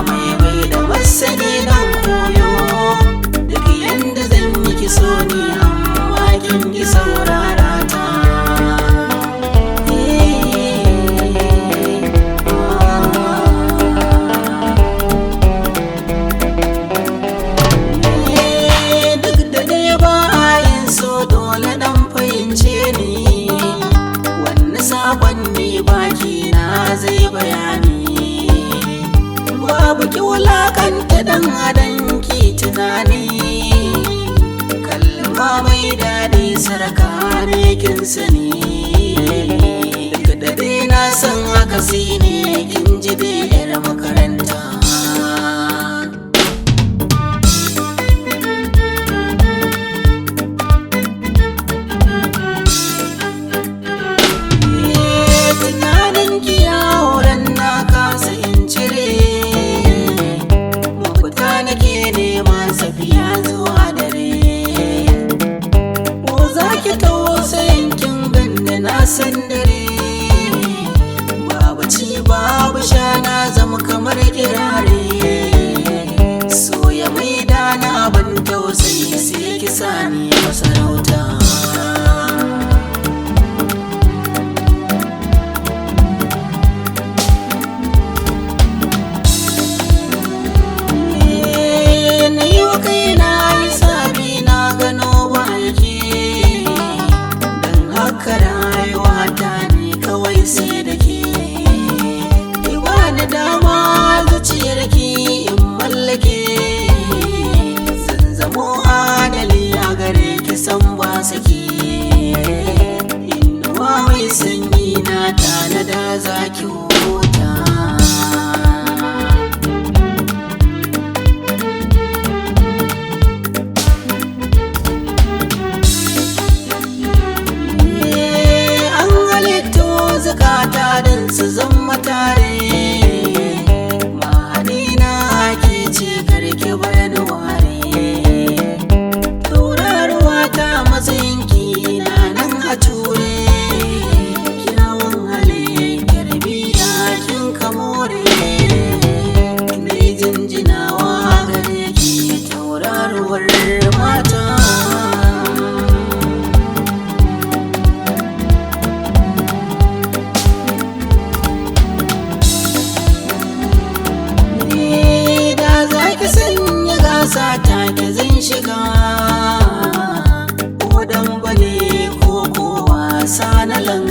Mai bai da masani dan koyo, duk yanda zan yi ki so ni amma kin ki saurara ta. Duk da dai ba a yin so dole dan fahimce ni, wani sabon ne baki na zai bayani. Babu ki wulakanta dan adam ki tunani, kalma mai daɗi sarka ne kin sani. Duk da dai na san akasi ne kin ji dai 'yar makaranta. Tunanin ki yawon na kasa in cire, mafita nake nema safiya zuwa dare. Ko za ki tausayin kin ganni na san dare, babu ci babu sha na zama kamar kirare. So ya maida na abin tausayi sai ki sani masarauta. Na yi wa kaina lissafi na gano ba yake, don haka rayuwa ta ne kawai sai da ke. Ki bani dama zuciyar ki in mallake, zan zamo adali a gare ki san ba saki. Inuwa mai sanyi na tanada zaki huta. An halitto zukata don su zama tare, ma'anina ke ce karki bani ware. Tauraruwa ta matsayinki na nan a ture, kyawun hali tarbiya kin kamore. Ni jinjinawa gare ki tauraruwar mata. Ni da za ki sanya gasa ta ki zan shiga, ko dan bane ko ko wasa na langa.